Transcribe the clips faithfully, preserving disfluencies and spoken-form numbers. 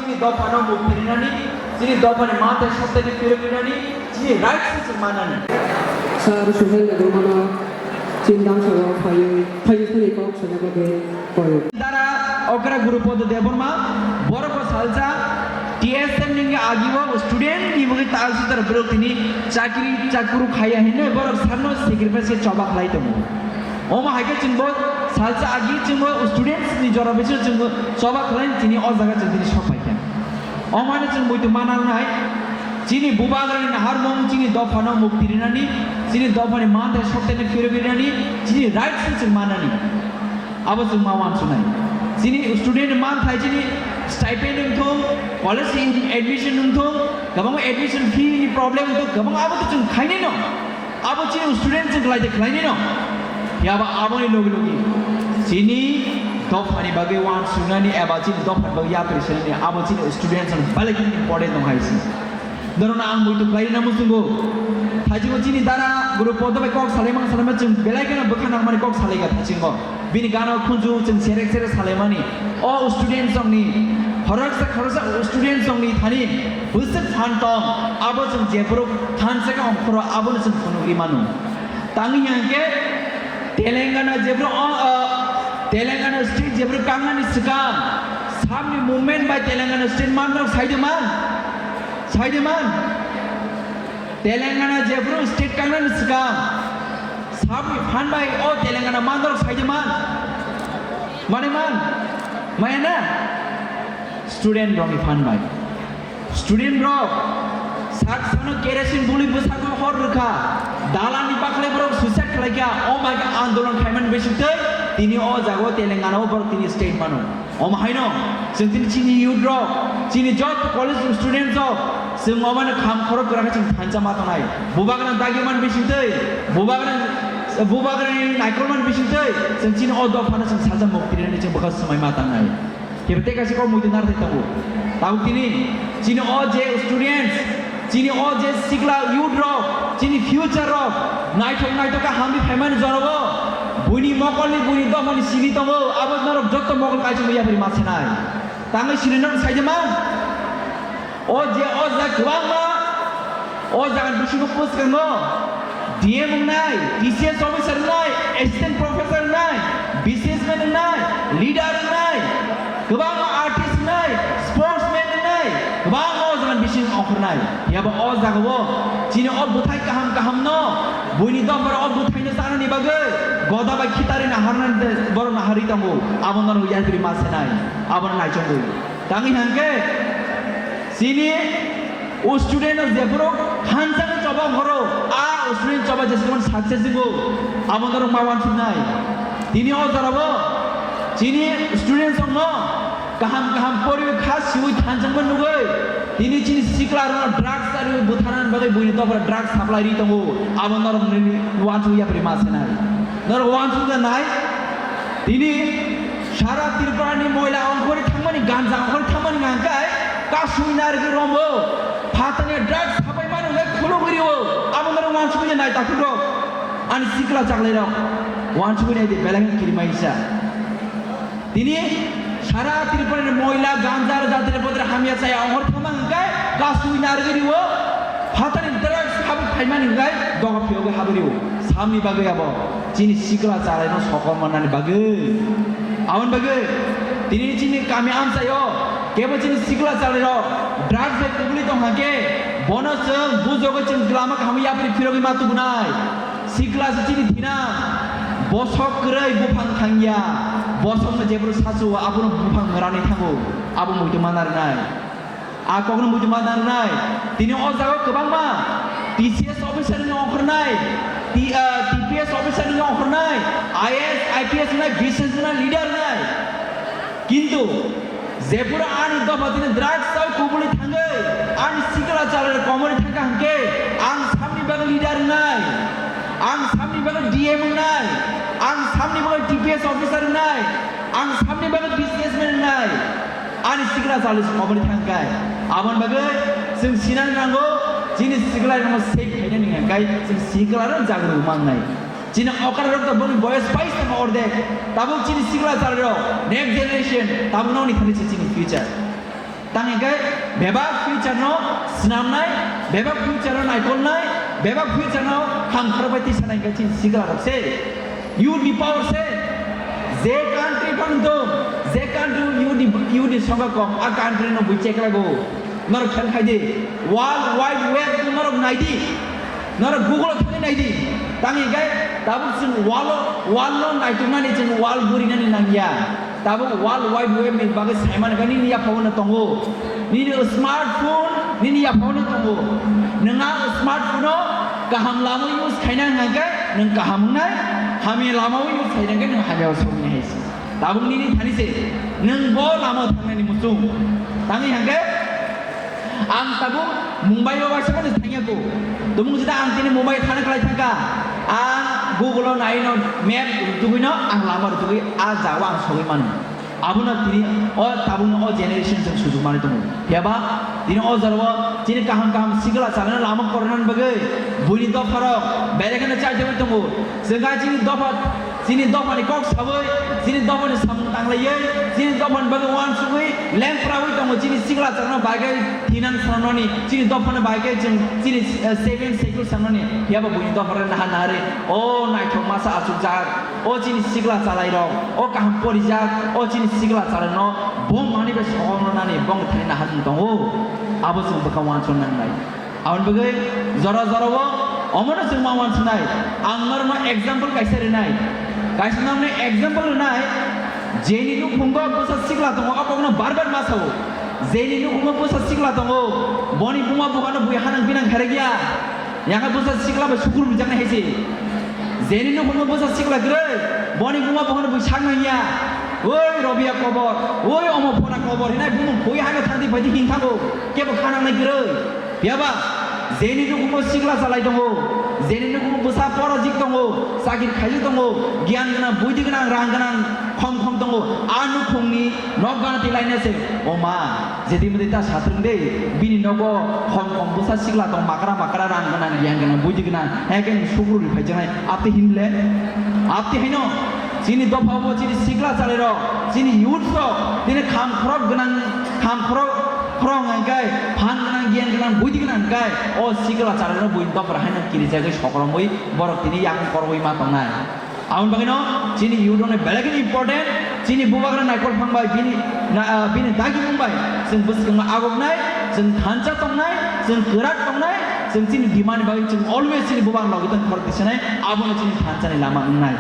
Chini dophano mukti rinani, chini dophani manthai soktani phirok rinani, chini rights se chwng manani. Sir Suhel Debbarmano chini dangsa o phaiwi, phaiwi thani kok sana bagwi koi. Dara okra Gurupodo Debbarma, borok bo salsa T S M ni agi o student ni bagwi tal sutar borok tini chakri chakuru khaiya hinwi borok sakno sacrifice khe choba khlai tongo. Omo hai khe chwngbo salsa agi chwngbo students ni jora bisingo chwngbo choba khlai tini o jaga chwng tini sok pai kha. Omo hai chwng muitu manangnai chini bubagrani naharmung chini dophano mukti rinani, chini dophani manthai soktani phirwi rinani, chini rights se chwng manani. Abo chwng ma uansuknai. Chini student manthai chini stipend wngthung, college admission wngthung, kwbangma admission fee ni problem wngthung, kwbang abo to chwng khainai no. Abo chini student chwng khlai de khlainai no. Phiya ba aboni logi logi chini dophani bagwi uansuknani eba chini dophani bagwi yapri sinani abo chini student chwng belai kheno important tong hai si. Norokno ang muitu khlai rwna muchungo. Thaichungo chini dara guru podo bai kok salai mang salai ma chwng belai kheno bwkha nangmani kok salai ga thaichungo. Bini gana khunju chwng serek serek salaimani. O student songni khoroksa khoroksa student songni thani bwswk phan tong, abo chwng jephuru thansa khe ongkhoro abono chwng phunugwi mano. Tangwi hwnkhe Telangana jephuru o, o, Telangana state jephuru kangnani swkang samni movement bai Telangana state manrok saide man, saide man. Telangana jephuru state kangnani swkang samni phan bai o Telangana manrok saide man. Mane man? Maya na? Student rokni phan bai. Student rok sak sano kerosene buli bwsakno hor rwkha. Dalani baklai borok suicide khlaikha. O mai khe andolon khaimani bisingtwi tini o jaga o Telangana o borok tini state mano. Omo haino chwng tini chini youth rok, chini joto college student rok, chwng omo no kham khorok kwrak khe chwng thansa ma tongnai. Bubagrani dagi man bisingtwi, bubagrani, bubagrani naikolman bisingtwi, chwng chini o dophano chwng salsa mukti rwnani chwng bwkha swmai ma tangnai. Kebo tei kaisa kok muitu narwthai tongo. Tabuk tini chini o je students, chini o je sikla youth rok, chini future rok, naithok naithok khe hamri phaimani jorogo, buini mokolni, buini dophani simi tongo, abo norok jotto mokol kaisa muya phari ma senai. Tangwi sini norok saide man? O je o ja kwbangma o jaga bisingo bwskango D M wngnai, T C S officer wngnai, assistant professor wngnai, businessman wngnai, leader wngnai, kwbangma artist wngnai, sportsman wngnai, kwbangma o jaga bisingo ongkhornai. Yabo o jagao chini o bwthai kaham kaham no, buini dophar o bwthai no chanani bagwi goda bai khitari naharnani borok naharwi tongo. Abo norok yapri ma senai, abo no naichongwi. Tangwi hwnkhe chini o student rok jephuru thansa ni choba horo, a o student choba jesuman success wngo, abo norok ma uansuknai. Tini o jorao chini students rokno kaham kaham poriwi kha siwi thansa nugwi, tini chini sikla rokno drugs ari bwtharnani bagwi buini dophra drugs supply ri tongo, abo norok nini uansuk yapri ma senai. Norok uansuk nai, tini Sara Tripura ni moila ongkhorwi thangmani, ganja ongkhorwi thangmani hwnkhai kasui narwgwi rombo, phatani drugs sapai mani hwnkhai khulugwi rio, abo norok uansugwi nai takhuk rok, ani sikla chaklai rok, uansugwi nai di belai khe kirima hisa. Tini Sara Tripura ni moila, ganja, jatre potre hamya chaya ongkhorwi thangma hwnkhai kasui narwgwi rio, phatani drugs sapai phaimani hwnkhai doga phiyogwi habwi rio, samni bagwi abo. Chini sikla chalaino sokol mannani bagwi. Aboni bagwi tini chini kami amchaio kebo chini sikla chalairok drugs bai kubuli tongkha khe bono chwng bujogo chwng lama kaham yapri phirogwi ma tubunai. Sikla se chini thina bosok kwrwi buphang thangya. Bosokno jephuru sachu abono buphang mwrani thango, abo muitu mana rwnai. A kokno muitu ma nangnai. Tini o jaga kwbangma T C S officer ni ongkhornai, T, ah, T P S officer ni ongkhornai, I A S, I P S wngnai, business wngnai, leader wngnai. Kintu jephuru ani dopha tini drugs o kubuli thangwi ani sikla chalai komori thangkha hwnkhe ang samni bagwi leader wngnai, ang samni bagwi D M wngnai, ang samni bagwi T P S officer wngnai, ang samni bagwi businessman wngnai. Ani sikla chalwi se oboni thangkai. Aboni bagwi chwng sinani nango, chini sikla rokno save khainani hwnkhai chwng sikla rok jagrwi mangnai. Chini okra rok to boni boyos pai se tamo ordek. Tabuk chini sikla chalwi rok, next generation, tabuk nokni thani se chini future. Tang hingke bebak future no swnamnai, bebak future no naikolnai, bebak future no hamkhrok bai tisanai hingke chini sikla rok se. Youth ni power se. Je country phano dong, je country youth ni, youth ni songkha kom, a country no bui cheklago. Norok khel khai di. World Wide Web no norok nai di. Norok Google o thangwi nai di. Tang hingke tabuk chwng wall o, wall no naituknani chwng wall gurinani nangya. Tabuk World Wide Web ni bagwi saimani khe nini yaphangno tongo. Nini smartphone nini yaphangno tongo. Nwng a smartphone o kaham lama use khaina hwnkhe nwng kaham wngnai, hamya lama use khaina hwnkhe nwng hamya o sogwi hai se. Tabuk nini thani se nwng bo lama thangnani muchung. Tangwi hwnkhe Ang tabuk Mumbai o waisa mani thangya ko. Tumung jeta ang tini Mumbai thana khlai thangka. Ang Google o nai no map rutugwi no ang lama rutugwi a jaga ang sogwi mano. Abono tini o tabuk no o generation chwng sujuk manwi tongo. Phiya ba tini o jora o chini kaham kaham sikla chalani lama korna bagwi buini dopha rok belai kheno chai chai tongo. Chwng hai chini dopha Chini dophani kok sawi, chini dophani samung tanglaiwi, chini dophani bagwi uansugwi, lengprawi tongo chini sikla chakno bai khe thinang sanani, chini dophani bai khe chwng chini, eh, seven schedule sanani, phiya bo buini dophani naha nahari, o naithok masa achukjak, o chini sikla chalairok, o kaham porijak, o chini sikla chalaino bo manwi bai sohornani, bongni thani naharmung tongo, abo chwng bwkha uansuk nangnai. Aboni bagwi jora jora o omono chwng ma uansuknai. Ang norokno example kaisa rinai. Kaisa norokno example rinai. Jeni nukhungo bwsa sikla tongo, o kokno bar bar ma sao. Jeni nukhungo bwsa sikla tongo, boni buma buphano bui hanang binang khairokya. Yakha bwsa sikla bai sukur bujaknai hai se. Jeni nukhungo bwsa sikla kwrwi, boni buma buphano bui sak nangya. Oi Robia kobor, oi omo phona kobor hinai bumung bui hano thangdi phaidi hinthago, kebo khanangnai kwrwi. Phiya ba, jeni nukhungo sikla chalai tongo, jeni nukhungo bwsa porajik tongo, chakri khaijak tongo, giyan gwnang, buidi gwnang, rang gwnang, khom khom tongo. A nukhungni nok gana twi laina se, o ma, jedi mudi ta satrung de, bini nogo khom khom bwsa sikla tong, makra makra, rang gwnang, giyan gwnang, buidi gwnang, hai khe suguru ri phaijaknai, apti hinle, apti haino, chini dopha bo, chini sikla chalairok, chini youth rok, tini kham khorok gwnang, kham khorok, Khorok hwnka hwnkhe phan gwnang, giyan gwnang, buidi gwnang hwnkhe o sikla chalairokno buini dophar haino kirijagwi sokromwi borok tini yakung korogwi ma tongnai. Aboni bagwino chini youth rokni belai kheno important, chini bubagra Naikol Phang bai bini na, ah, bini dagimung bai chwng bwskango agoknai, chwng thansa tongnai, chwng kwrak tongnai, chwng chini demand ni bagwi chwng always chini bubagra logi tong khorok tisanai, abono chini thansani lama wngnai.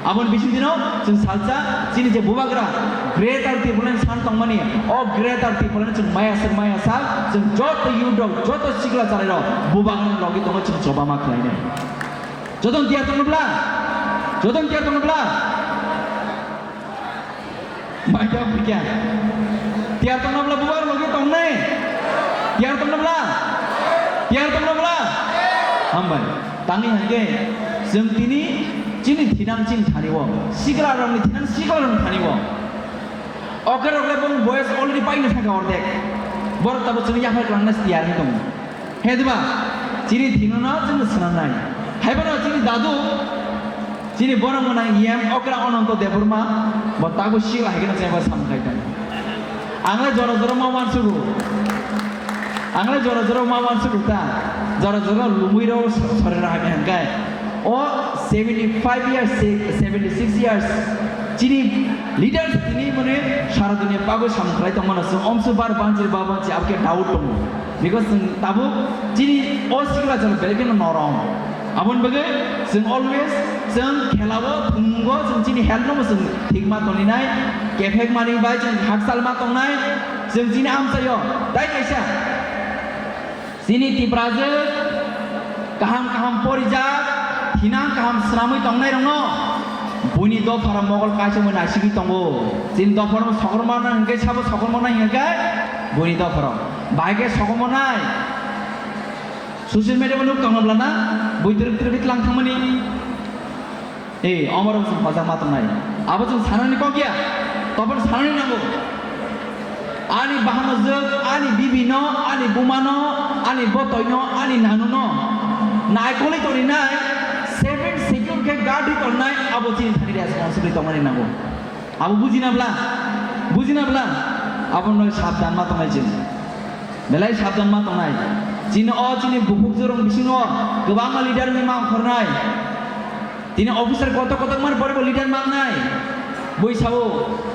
Aboni bisingtwino chwng salsa chini je bubagra Greater Tipraland san tongmani, o Greater Tipraland chwng maya sak maya sak chwng joto youth rok, joto sikla chalairok bubagrani logi tongo chwng choba ma khlainai. Jotono tiyar tongno bla? Jotono tiyar tongno bla? Mai tong kya? Tiyar tongno bla bubagra logi tongnai? Tiyar tongno bla? Tiyar tongno bla? Hambai. Tangwi hwnkhe chwng tini chini thinang chini thani o, sikla rokni thinang sikla rokni thani o. Okhe rok le bong boyes already paina thangkha ordek. Borok tabuk chwng yaphar kwlangna tiyar wngwi tongo. He diba? Chini thino no chwng swnamnai. Haiphano chini dadu, chini borok gwnang E M okra Ananto Debbarma, bo tabuk sikla hai kheno chengba samung khai tongo. Ang le jora jora ma uansugo. Ang le jora jora ma uansugo ta. Jora jora lumui rok sori rok hamya hwnkhe. O seventy five years, seventy six years. Chini leaders tini mane sara dunia bagwi samung khlai tongmano. Chwng omsu bar banchi ba banchi abokhe doubt tongo. Because chwng tabuk chini o sikla chwng belai kheno norom. Aboni bagwi chwng always chwng khelao, thwngmungo chwng chini health no chwng thik ma toninai, kephek mani bai chwng hakchal ma tongnai, chwng chini amchaio tai kaisa chini Tiprajwk kaham kaham porijak, thinang kaham swnamwi tongnai rokno buini dopharo mogol kaisa mui naisigwi tongo. Chini dopharo sokorma nang hwnkhe sabo sokorma nang hwnkhe buini dopharo. Bahai khe sokomornai. Social media bo nuk tongna bla na? Bui twrwk twrwk tlang thangmani. Eh, omorok chwng hojak ma tongnai. Abo chwng sanani kok ya. Tobon sanani nango. Ani bahanojwk, ani bibi no, ani buma no, ani botoi no, ani nanu no naikolwi tongrinai, seven schedule khe guard ri tongnai, abo chini thani responsibility tongmani nango. Abo bujina bla? Bujina bla? Abo noi sabdan ma tongnai chini. Belai sabdan ma tongnai. Chini o chini bukhuk jorong bisingo kwbangma leader ni ma khornai. Tini officer kotor kotor mar pore bo leader mangnai. Bui sao.